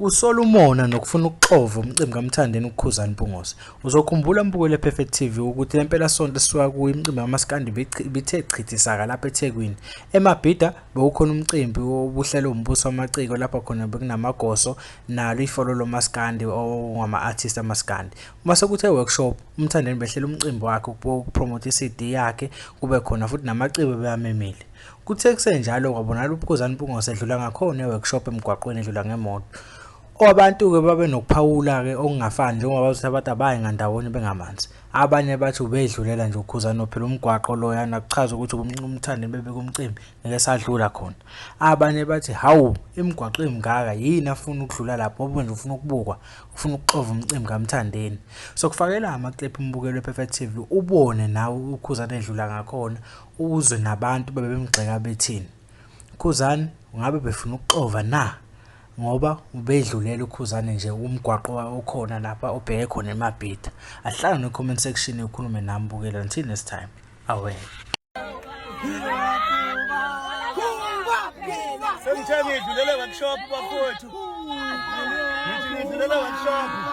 Usola umona nokufuna ukuxova umcimbi kaMthandeni uKhuzani Mpungose. Uzokhumbula mbukeli wePerfect TV ukuthi le mpelasonto esisuka kuyo imicimbi kamaskandi ibithe chithi saka lapha eThekwini. EMabhida bekukhona umcimbi obuhlelwe uMbuso wamaCiko lapho khona bekunamagoso nalo ifolo lomaskandi ongama-artist amaskandi. Uma sekuthe workshop uMthandeni behlela umcimbi wakhe wokupromotha i-CD yakhe kube khona futhi namaciko beyamemile. Kuthe kusenjalo kwabonakala uBukhozani Mpungose edlula ngakhona e-workshop emgwaqweni edlula ngemoto. Abantu-ke babe nokuphawula-ke okungafani njengoba bazothi abantu abayi ngandawonye bengamanzi. Abanye bathi ubedlulela nje uKhuzani phela umgwaqo loyana kuchaza ukuthi uMthandeni bebeka umcimbi ngeke sadlula khona. Abanye bathi hawu imigwaqo emingaka yini afuna ukudlula lapho ngoba nje ufuna ukubukwa, ufuna ukuxova umcimbi kaMthandeni. Sokufakela ama-clip umbukeli wePerfect TV ubone nawe uKhuzani edlula ngakhona uzwe nabantu bebemgxeka bethini. Khuzani ngabe befuna ukuxova na? Ngoba ubedlulela uKhuzani nje umgwaqo okhona lapha obheke khona eMabhida. Ahlala ne-comment section ukhulume nami bukela until next time. Awe. Sengithe ngidlulele workshop bafowethu. Ngithi ngidlulele workshop.